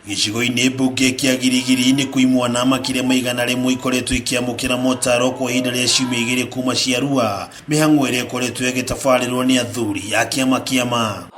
Gĩcigo-inĩ mbunge kĩa Girigiri nĩ kũ imwana makĩria ma 100 ikoretwo ikĩamũkĩra motaro kwa ihinda rĩa ciumia 2 kuma ciarua, mĩhang'o ĩrĩa ĩkoretwo ĩgĩtabarĩrwo nĩ athuri a kĩama kĩama.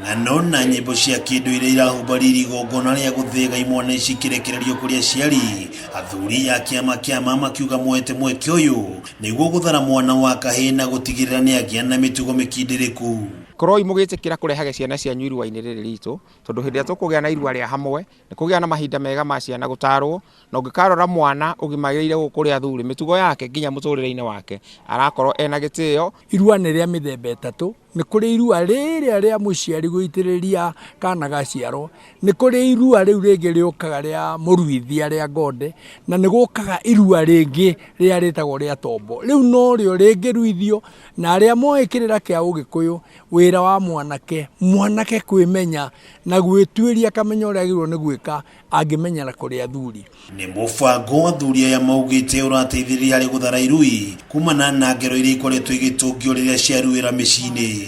Ng'ano na nyĩmbo cia kĩndũire irahumba riri igongona rĩa gũthĩga imwana ici ikĩrekererio kũrĩ aciari. Athuri a kĩama kĩama makiuga moete mweke ũyũ nĩguo gũthara mwana wa kahĩĩ na gũtigĩrĩra nĩagĩa na mĩtugo mĩkindĩrĩku. Koroi mũgĩtĩkĩra kũrehage ciana cianyu irua-inĩ rĩrĩ ritũ, tondũ hĩndĩ ĩrĩa tũkũgĩa na irua rĩa hamwe, nĩ kũgĩa na mahinda mega ma ciana gũtarwo, na ũngĩkarora mwana ũgimarĩire gũkũ kũrĩ athuri, mĩtugo yake nginya mũtũrĩre-inĩ wake, arakorwo ena gĩtĩo. Irua nĩ rĩa mĩthemba ĩtatũ, nĩ kũrĩ irua rĩrĩa rĩa mũciari gũitĩrĩria kana gaciarwo, nĩ kũrĩ irua rĩu rĩngĩ rĩũkaga rĩa mũruithia rĩa ngonde, na nĩ gũkaga irua rĩngĩ rĩrĩa rĩtagwo rĩa tombo. Rĩu norĩo rĩngĩruithio na arĩa moĩ kĩrĩra kĩa ũgĩkũyũ, wĩra wa mwanake, mwanake kwĩmenya na gwĩtuĩria akamenya ũrĩa agĩrĩirwo nĩ gwĩka angĩmenyera kũrĩ athuri. Nĩ mũbango athuri aya maugĩte ũrateithĩrĩria harĩ gũthara irui kumana na ngero iria ikoretwo igĩtũngio rĩrĩa ciaruĩra mĩciĩ-inĩ.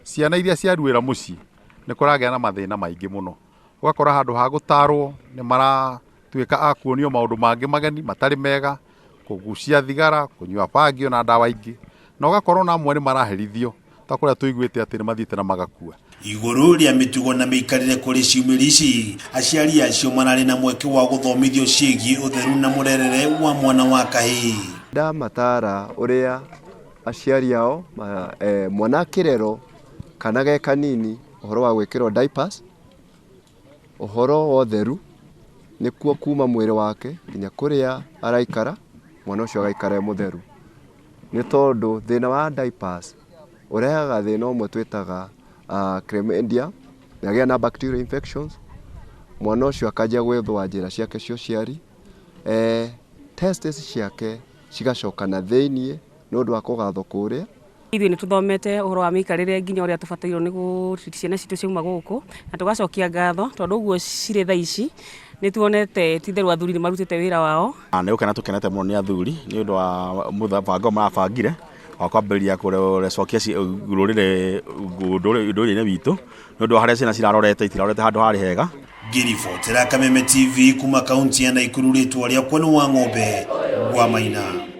Ciana iria ciaruĩra mũciĩ nĩ kũragĩa na mathĩna maingĩ mũno. Ũgakora handũ ha gũtarwo nĩ maratuĩka a kuonio maũndũ mangĩ mageni matarĩ mega, kũgucia thigara, kũnyua bangi ona ndawa ingĩ. Na ũgakora ona amwe nĩ maraherithio ta kũrĩa tũiguĩte atĩ nĩ mathiĩte na magakua. Igũrũ rĩa mĩtugo na mĩikarĩre kũrĩ ciumĩri ici, aciari acio mararĩ na mweke wa gũthomithio ciĩgiĩ ũtheru na mũrerere wa mwana wa kahĩĩ. Ndamataara ũrĩa aciari ao mwana akĩrerwo kana ge kanini ũhoro wa gwĩkĩrwo diapers, ũhoro wa ũtheru nĩkuo kuma mwĩrĩ wake nginya kũrĩa araikara, mwana ũcio agaikara e mũtheru. Nĩ tondũ thĩna wa diapers ũrehaga thĩna ũmwe twĩtaga chlamydia, yagĩa na bacterial infections, mwana ũcio akanjia gwĩthũa njĩra ciake cia ũciari, testes ciake cigacoka na thĩiniĩ nĩ ũndũ wa kũgathwo kũrĩa. Ithuĩ nĩ tũthomete ũhoro wa mĩikarĩre nginya ũrĩa tũbatairwo nĩ gũ treat ciana citũ ciauma gũkũ, na tũgacokia ngatho tondũ ũguo cirĩ thaa ici nĩ tuonete ti itherũ athuri nĩ marutĩte wĩra wao. Nĩ gũkena tũkenete mũno nĩ athuri nĩ ũndũ wa mũbango marabangire wa kwambĩrĩria kũcokia rũrĩrĩ ũndũire-inĩ witũ nĩ ũndũ wa harĩa ciana cirarorete itirarorete handũ harĩ hega. Ngĩribotera Kameme TV kuma kaunti ya Naikuru rĩtwa rĩakwa nĩ Wang'ombe wa Maina.